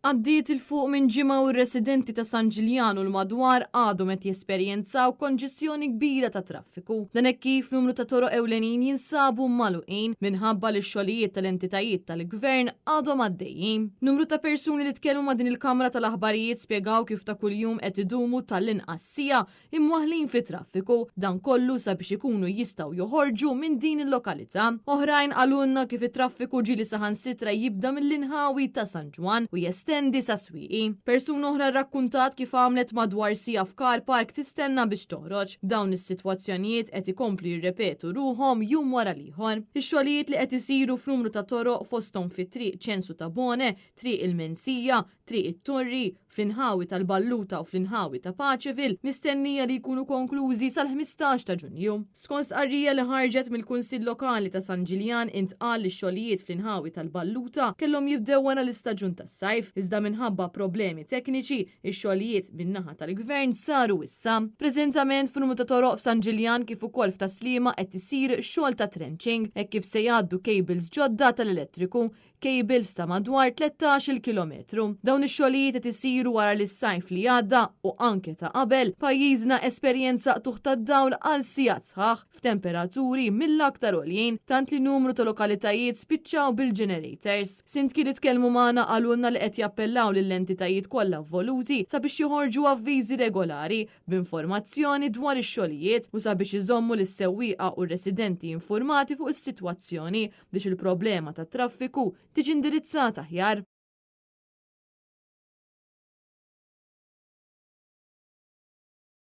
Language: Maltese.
Għaddiet 'il fuq minn ġimgħa u r-residenti ta' San Ġiljan u l-madwar għadhom qed jesperjenzaw konġestjoni kbira ta' traffiku. Dan hekk kif numru ta' toroq ewlenin jinsabu magħluqin minħabba li x-xogħlijiet tal-entitajiet tal-Gvern għadhom għaddejjin. Numru ta' persuni li tkellmu ma' din il-kamra tal-aħbarijiet spjegaw kif ta' kuljum qed idumu tal-inqas siegħa imwaħħlin fit-traffiku, dan kollu sabiex ikunu jistgħu joħorġu minn din il-lokalità. Oħrajn qalulna kif it-traffiku ġieli saħansitra jibda mill-inħawi ta' San Ġwann u jestendi sa Swieqi. Persuna oħra rrakkuntat kif għamlet madwar siegħa f'car park tistenna biex toħroġ. Dawn is-sitwazzjonijiet qed ikomplu jirrepetu ruħhom jum wara l-ieħor. Ix-xogħlijiet li qed isiru f'numru ta' toroq fosthom fi Triq Ċensu Tabone, Triq il-Mensija, Triq it-Torri, fl-inħawi tal-Balluta u fl-inħawi ta' Paceville mistennija li jkunu konklużi sal-15 ta' Ġunju. Skont stqarrija li ħarġet mill-Kunsill Lokali ta' San Ġiljan intqal li x-xogħlijiet fl-inħawi tal-Balluta kellhom jibdew wara l-istaġun tas-sajf, iżda minħabba problemi tekniċi, ix-xogħlijiet min-naħa tal-Gvern saru issa. Preżentament f'numru ta' toroq f'San Ġiljan kif ukoll f'Tas-Sliema qed isir xogħol ta' trenching hekk kif se jgħaddu cables ġodda tal-elettriku cables ta' madwar 13-il kilometru. Dawn ix-xogħlijiet qed isiru wara li s-sajf li għadda u anke ta' qabel, pajjiżna esperjenza qtugħ tad-dawl għal sigħat sħaħ f'temperaturi mill-aktar għoljin tant li numru ta' lokalitajiet spiċċaw bil-generators. Sindki li tkellmu magħna qalulna li qed jappellaw lill-entitajiet kollha involuti sabiex joħorġu avviżi regolari b'informazzjoni dwar ix-xogħlijiet u sabiex iżommu lis-sewwieqa u r-residenti infurmati fuq is-sitwazzjoni biex il-problema tat-traffiku tiġi indirizzata aħjar.